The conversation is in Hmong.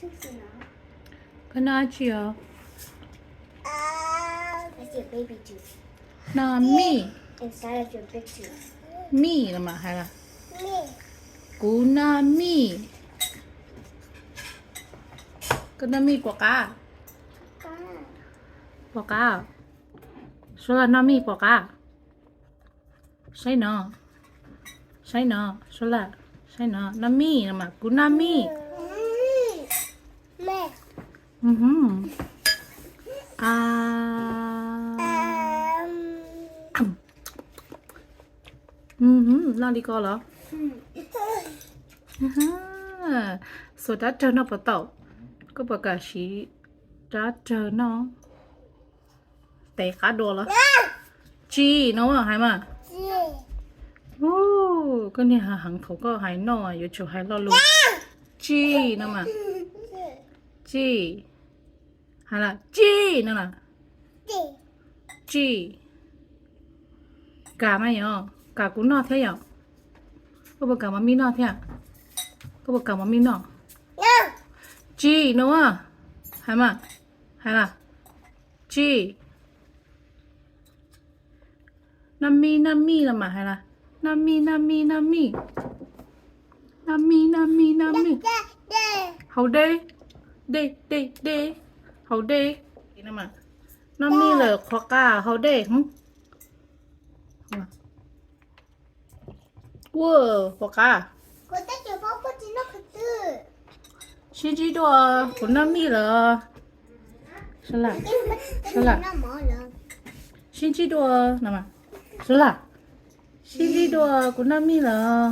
Koj noj dab tsi os? Noj mij. Mij los mas hais las. Kuv noj mij. Koj noj mij puas qab? Puas qab? Suab Laj noj mij puas qab? Saib no, saib no, Suab Laj, saib no, noj mij no mas, kuv noj mij. Noj li ko los? Xuas rab rawg noj puas tau? Koj puas kam siv rab rawg noj? Tes qab dua los? Tsis no hais mas. Koj niag heev, thaum koj hais noj yuav tsum hais lo lus. Tsis no mas. Tsis. Hais las tsis no las. Tsis. Kam mas yom, kam kuv noj thiab yom. Koj puas kam mov mij noj thiab? Koj puas kam mov mij noj? Tsis no. Hais mas. Hais las. Tsis. Noj mij, noj mij los mas hais las. Noj mij, noj mij, noj mij. Noj mij, noj mij, noj mij. Haus dej, dej, dej, dej. Haus dej. Noj mij lawm qhuav qab haus dej. Ua, qhuav qab. Sib ntsib dua, kuv noj mij lawm. Suab Laj, Suab Laj. Sib ntsib dua no mas. Suab Laj. Sib ntsib dua, kuv noj mij lawm.